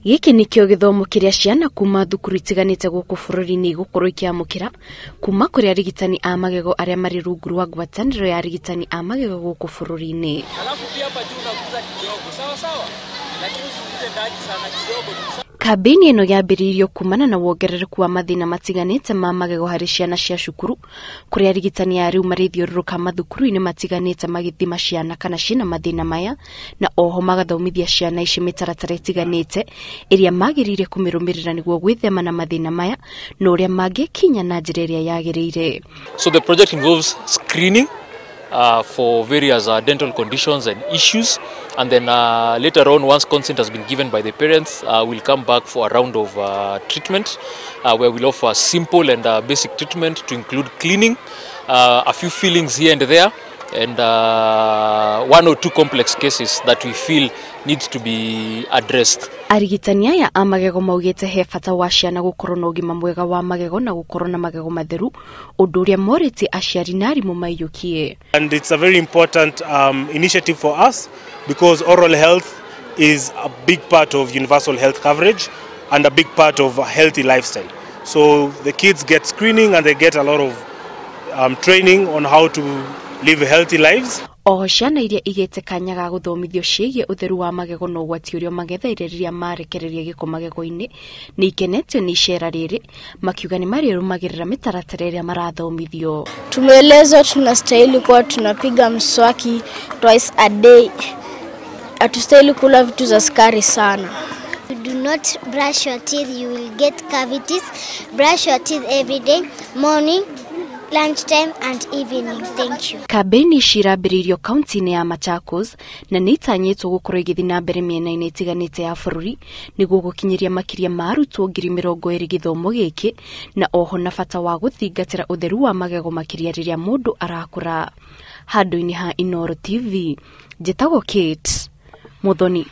Gĩkĩ nĩkĩo gĩthomo kĩrĩa ciana kuma thukuru itiganĩte gũkũ bũrũri-inĩ igũkorwo ikĩamũkĩra kuma kũrĩ arigitani a magego arĩa marĩ rungu rwa ngwatanĩro ya arigitani a magego gũkũ bũrũri-inĩ. Alafu pia hapa juu unaguza kidogo, sawa sawa, lakini usiguze ndani sana, kidogo tu. Kambĩini ĩno yambĩrĩirio kumana na wongerereku wa mathĩna matiganĩte ma magego harĩ ciana cia cukuru, kũrĩa arigitani a rĩu marĩthiũrũrũka mathukuru-inĩ matiganĩte magĩthima ciana kana ciĩna mathĩna maya, na oho magathomithia ciana ici mĩtaratara ĩtiganĩte ĩrĩa magĩrĩire kũmĩrũmĩrĩra nĩguo gwĩthema na mathĩna maya na ũrĩa mangĩkinya na njĩra ĩrĩa yagĩrĩire. So the project involves screening for various dental conditions and issues, and then later on, once consent has been given by the parents, we'll come back for a round of treatment where we'll offer simple and basic treatment to include cleaning, a few fillings here and there, and one or two complex cases that we feel needs to be addressed. Arigitani aya a magego maugĩte he bata wa ciana gũkorwo na ũgima mwega wa magego na gũkorwo na magego matheru, ũndũ ũrĩa morĩtie aciari na arimũ maiyũkie. And it's a very important initiative for us because oral health is a big part of universal health coverage and a big part of a healthy lifestyle. So the kids get screening and they get a lot of training on how to live healthy lives. Oho ciana iria igĩte kanya ga gũthomithio ciĩgiĩ ũtheru wa magego na ũgwati ũrĩa magetheire rĩrĩa marekereria gĩko magego-inĩ nĩ ikenetio nĩ icera rĩrĩ, makiuga nĩ marĩrũmagĩrĩra mĩtaratara ĩrĩa marathomithio. Tumeelezwa tunastahili kuwa tunapiga mswaki twice a day. Hatustahili kula vitu za sukari sana. You do not brush your teeth, you will get cavities. Brush your teeth every day, morning, lunchtime and evening. Thank you. Kambĩini ici irambĩrĩirio kaunti-inĩ ya Machakos na nĩ itanyĩtwo gũkorwo igĩthiĩ na mbere mĩena-inĩ ĩtiganĩte ya bũrũri nĩguo gũkinyĩria makĩria ma arutwo 20,000 gĩthomo gĩkĩ, na oho na bata wa gũthingatĩra ũtheru wa magego makĩria rĩrĩa mũndũ arakũra. Handũ-inĩ ha Inooro TV, njĩtagwo Kate Muthoni.